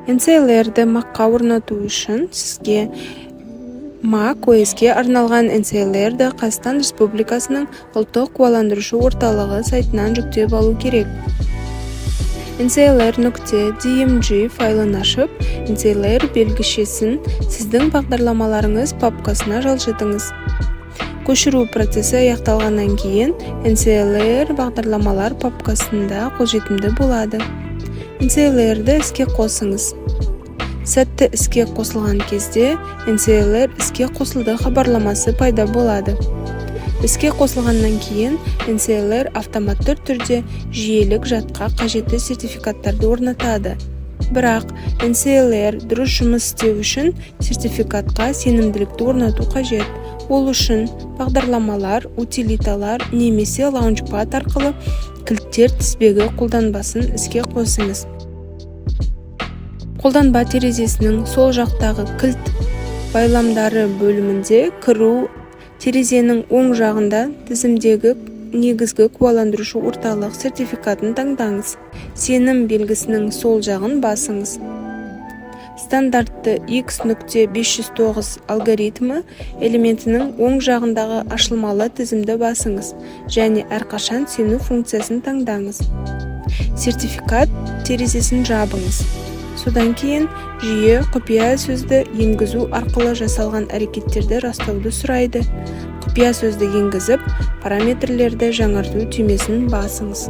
NCALayer-ді Mac-қа орнату үшін сізге Mac OS-ке арналған NCALayer-ді Қазақстан Республикасының Ұлттық куәландырушы орталығы сайтынан жүктеп алу керек. NCALayer.dmg файлын ашып, NCALayer белгішесін сіздің бағдарламаларыңыз папкасына жылжытыңыз. Көшіру процесі аяқталғаннан кейін NCALayer бағдарламалар папкасында қолжетімді болады. NCALayer-ді іске қосыңыз. Сәтті іске қосылған кезде «NCALayer іске қосылды» хабарламасы пайда болады. Іске қосылғаннан кейін NCALayer автоматты түрде жүйелік жадқа қажетті сертификаттарды орнатады. Бірақ NCALayer дұрыс жұмыс істеу үшін сертификатқа сенімділікті орнату қажет. Ол үшін «Бағдарламалар», «Утилиталар» немесе Launchpad арқылы «Кілттер тізбегі» қолданбасын іске қосыңыз. Қолданба терезесінің сол жақтағы «Кілт байламдары» бөлімінде кіру терезенің оң жағында тізімдегі негізгі куәландырушы орталық сертификатын таңдаңыз. Сенім белгісінің сол жағын басыңыз. «Стандартты X.509 алгоритмі» элементінің оң жағындағы ашылмалы тізімді басыңыз және «Әрқашан сену» функциясын таңдаңыз. Сертификат терезесін жабыңыз. Содан кейін жүйе құпия сөзді енгізу арқылы жасалған әрекеттерді растауды сұрайды. Құпия сөзді енгізіп, «Параметрлерді жаңарту» түймесін басыңыз.